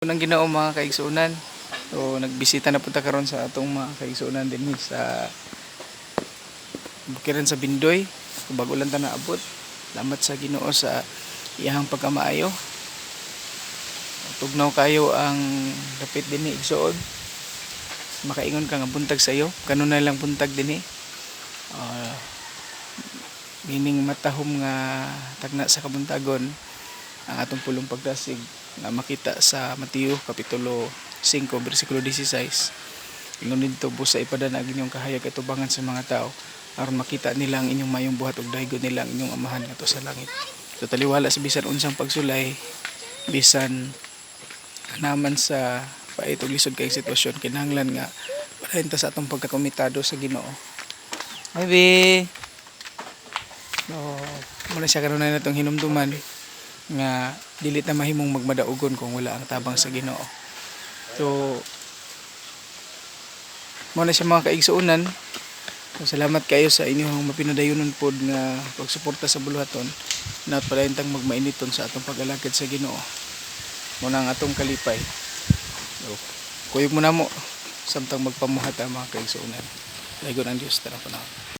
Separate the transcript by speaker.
Speaker 1: Unang Ginoo, mga kaigsuonan. So nagbisita na punta karon sa atong mga kaigsuonan dinhi sa bukiran sa Bindoy. Bago lang ta naabot. Salamat sa Ginoo sa iyahang pagkamaayo. Tugnaw kayo ang dapit dinhi, igsuon. Makaingon ka nga buntag sa iyo. Kanunay lang buntag dinhi. Meaning matahom nga tagna sa kabuntagon ang atong pulong pagdasig nga makita sa Mateo kapitulo 5 bersikulo 16. Ingon didto, "Busa ipadana ang inyong kahayag atubangan sa mga tao aron makita nila ang inyong mayong buhat ug daygon nila ang inyong Amahan ngadto sa langit." So taliwala sa bisan unsang pagsulay, bisan naman sa pait ug lisod kay sitwasyon, kinahanglan nga padayon ta sa atong pagkakomitado sa Ginoo. Hi, be. So, muna siya karon na natong hinumduman nga dili ta mahimong magmadaugon kung wala ang tabang sa Ginoo. So, mao na siya, mga kaigsuonan. So, salamat kayo sa inyong mapinadayonon pod nga pagsuporta sa buluhaton na padayon tang magmainiton sa atong pag-alagad sa Ginoo. Mao na ang atong kalipay. So, kuyog mo na mo samtang magpamuhat ang mga kaigsuonan. Daygon ang Dios tanang panahon.